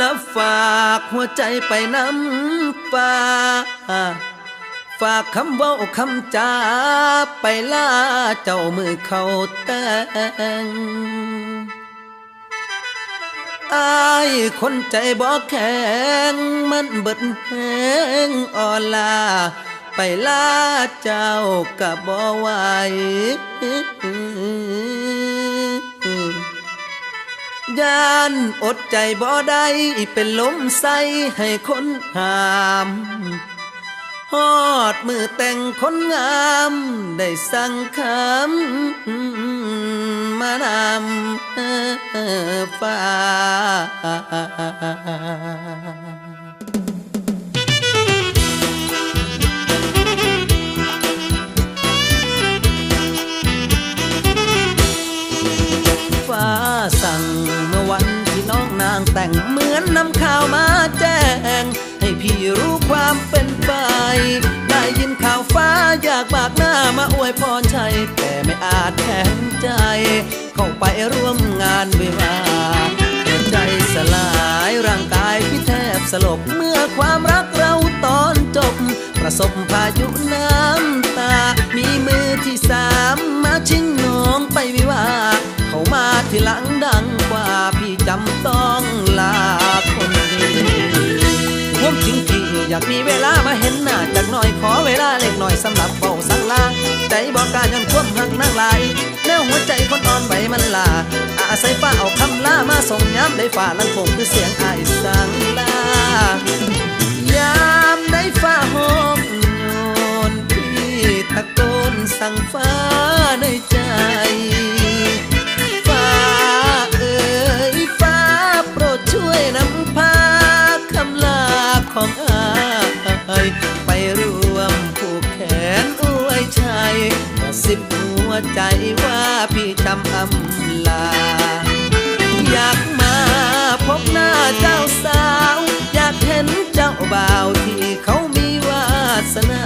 ລະຝາກຫົວໃຈໄປນຳຟ້າ ຝາກຄຳເວົ້າຄຳຈາໄປລາເຈົ້າມື້ເຂົ້າແຕ່ງ. ອ້າຍຄົນໃຈບໍ່ແຂງ ມັນເບິດແຮງອ່ອນລາ ໄປລາເຈົ້າກະບໍ່ໄຫວ ຢ້ານອົດໃຈບໍ່ໄດ້ ເປັນລົມໃສ່ໃຫ້ຄົນຫ້າມ ຮອດມື້ແຕ່ງຄົນງາມ ໄດ້ສັ່ງຄຳມານຳຟ້າ. ຟ້າສັ່ງເມື່ອວັນທີ່ນ້ອງນາງແຕ່ງ ເໝືອນນຳຂ່າວມາແຈ້ງ ໃຫ້ພີ່ຮູ້ຄວາມເປັນໄປ ໄດ້ຍິນຂ່າວຟ້າຢາກບາກໜ້າມາອວຍພອນໄຊ ແຕ່ໄມ່ອາດແຂງໃຈ ເຂົ້າໄປຮ່ວມງານວິວາ ຫົວໃຈສະຫຼາຍ ຮ່າງກາຍພີ່ແທບສະຫຼົບ ເມື່ອຄວາມຮັກເຮົາຕອນຈົບ ປະສົບພາຍຸນ້ຳຕາ ມີມືທີສາມມາຊິງນ້ອງໄປວິວາ ເຂົ້າມາທີຫຼັງດັງກວ່າ ພີ່ຈຳຕ້ອງລາຄົນດີ ຄວາມຈິງພີ່ຢາກມີເວລາມາເຫັນໜ້າຈັກໜ້ອຍ ຂໍເວລາເລັກນ້ອຍສຳລັບເວົ້າສັ່ງລາ ໃຈບໍ່ກ້າຍ້ອນຄວາມຮັກນາງຫຼາຍ ແນວຫົວໃຈຄົນອ່ອນໄຫວມັນລາ ອາໄສຟ້າເອົາຄຳລາມາສົ່ງ ຍາມໃດຟ້າຫຼັງໂຄ້ງຄືສຽງອ້າຍສັ່ງລາ ຍາມໃດຟ້າຮ້ອງໂຍນ ພີ່ຕະໂກນສັ່ງຟ້າໃນໃຈ ຟ້າເອີຍ ຟ້າໂປດຊ່ວຍນຳພາຄຳລາຂອງອ້າຍ ໄປຮ່ວມຜູກແຂນອວຍໄຊ ກະຊິບຫົວໃຈວ່າພີ່ຈຳອຳລາ ຢາກມາພົບໜ້າເຈົ້າສາວ ຢາກເຫັນເຈົ້າບ່າວທີ່ເຂົາມີວາສະໜາ